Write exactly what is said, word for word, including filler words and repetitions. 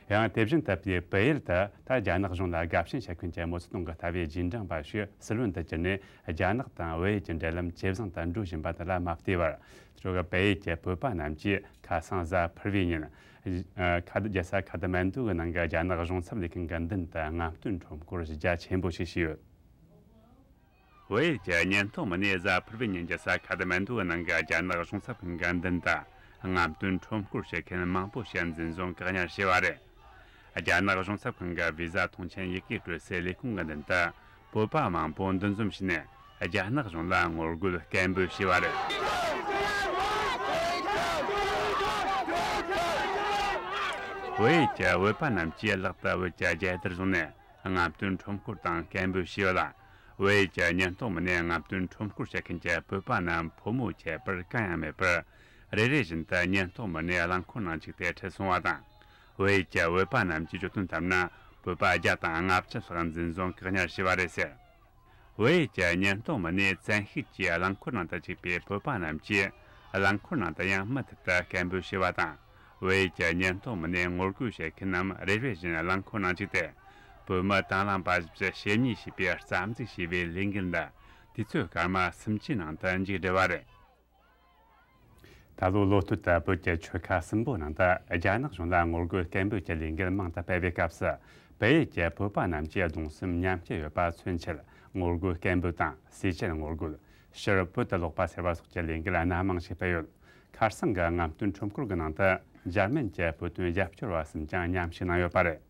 ཡང་དེ་བཞིན་དུ་བོད་ཡུལ་དུ་ད་རྒྱ་ནག་གཞུང་ལ་དགའ་ཞེན་བྱེད་མཁན་གྱི་མའོ་ཙེ་ཏུང་གི་ལྟ་བའི་རྗེས་འབྲང་པ་ཞིག་སྲིད་བློན་དུ་གྱུར་ནས། རྒྱ་ནག་དང་བལ་ཡུལ་གྱི་འབྲེལ་ལམ་ཇེ་བཟང་དུ་འགྲོ་བཞིན་པ་དེ་ལ་མ་བལྟས་པར། ཁོ་གིས་བལ་ཡུལ་གྱི་བོད་པ་རྣམས་ཀྱིས་ཁ་སང་གཟའ་ཕུར་བུའི་ཉིན། ཁ་རྒྱལ་ས་ཁ་ཐ་མན་ཌུ་གི་ནང་གི་རྒྱ་ནག་གཞུང་ཚབ་ལས་ཁུངས་ཀྱི་མདུན་དུ་རྔམ་སྟོན་ཁྲོམ་སྐོར་རྒྱ་ཆེན་པོ་ཞིག་བྱས་ཡོད། བལ་ཡུལ་གྱི་ཉེན་རྟོག་མི་སྣས་གཟའ་ཕུར་བུའི་ཉིན་གྱི་ས་ཁ་ཐ་མན་ཌུ་གི་ནང་གི་རྒྱ་ནག་གཞུང་ཚབ་ཁང་གི་མདུན་དུ་རྔམ་སྟོན་ཁྲོམ་སྐོར་བྱེད་མཁན་མང་པོ་ཞིག་འཛིན་བཟུང་བཀག་ཉར་བྱས་པ་རེད། རྒྱ་ནག་གཞུང་ཚབ་ཁང་གི་བི་ཟ་ཐོངས་མཆན་ཡི་གེ་སྤྲོད་སའི་ལས་ཁུངས་ཀྱི་མདུན་དུ་བོད་པ་མང་པོ་འདུ་འཛོམས་བྱས་ནས། རྒྱ་ནག་གཞུང་ལ་ངོ་རྒོལ་སྐད་འབོད་བྱས་པ་རེད། བལ་ཡུལ་གྱི་བོད་པ་རྣམས་ཀྱིས་ལག་ཏུ་བོད་ཀྱི་རྒྱལ་དར་བཟུང་ནས། རྔམ་སྟོན་ཁྲོམ་སྐོར་དང་སྐད་འབོད་བྱས་ཡོད་ལ། བལ་ཡུལ་གྱི་ཉེན་རྟོག་མི་སྣས་རྔམ་སྟོན་ཁྲོམ་སྐོར་བྱེད་མཁན་གྱི་བོད་པ་རྣམས་ཕོ་མོ་ཁྱད་པར་གང་ཡང་མེད་པར། རེ་རེ་བཞིན་དུ་ཉེན་རྟོག་མི་སྣའི་རླངས་འཁོར་ནང་བཅུག་སྟེ་ཁྲིད་སོང་བ་དང་། བལ་ཡུལ་གྱི་བོད་པ་རྣམས་ཀྱིས་བརྗོད་དོན་ལྟར་ན། བོད་པ་བརྒྱ་དང་ལྔ་བཅུ་ལྷག་འཛིན་བཟུང་བཀག་ཉར་བྱས་པ་རེད་ཟེར། བལ་ཡུལ་གྱི་ཉེན་རྟོག་མི་སྣས་བཙན་ཤེད་ཀྱིས་རླངས་འཁོར་ནང་དུ་བཅུག་པའི་བོད་པ་རྣམས་ཀྱིས་རླངས་འཁོར་ནང་དུ་ཡང་མུ་མཐུད་དུ་སྐད་འབོད་བྱས་པ་དང་། བལ་ཡུལ་གྱི་ཉེན་རྟོག་མི་སྣས་ངོ་རྒོལ་བྱེད་མཁན་རྣམས་རེ་རེ་བཞིན་རླངས་འཁོར་ནང་བཅུག་སྟེ། བོད་མི་དང་བླངས་པ་བཞི་བཅུ་ཞེ་གཉིས་ཞེས་པའི་རྩ་འཛུགས་བྱས་པའི་ལས་འགུལ་འདི་དུས་ཚོད་སྐར་མ་སུམ་ཅུའི་ནང་དུ་མཇུག་བསྒྲིལ་བ་རེད། ད་ལོའི་ལོ་སྟོད་དུ་བོད་ཀྱི་ཆོལ་ཁ་གསུམ་པོའི་ནང་དུ་རྒྱ་ནག་གཞུང་ལ་ངོ་རྒོལ་སྐད་འབོད་ཀྱི་ལས་འགུལ་མང་དུ་སྤེལ་བའི་སྐབས་སུ། བལ་ཡུལ་གྱི་བོད་པ་རྣམས་ཀྱིས་གདུང་སེམས་མཉམ་སྐྱེད་ཡོད་པ་མཚོན་ཆེད། ངོ་རྒོལ་སྐད་འབོད་དང་། ཟས་བཅད་ངོ་རྒོལ། ཕྱིར་བོད་དུ་ལོག་པ་ཟེར་བ་སོགས་ཀྱི་ལས་འགུལ་སྣ་མང་ཞིག་སྤེལ་ཡོད། ཁ་སང་གི་རྔམ་སྟོན་ཁྲོམ་སྐོར་གྱི་ནང་དུ་འཇར་མན་གྱི་བོད་དོན་རྒྱབ་སྐྱོར་བ་གསུམ་ཀྱང་མཉམ་ཞུགས་གནང་ཡོད་པ་རེད།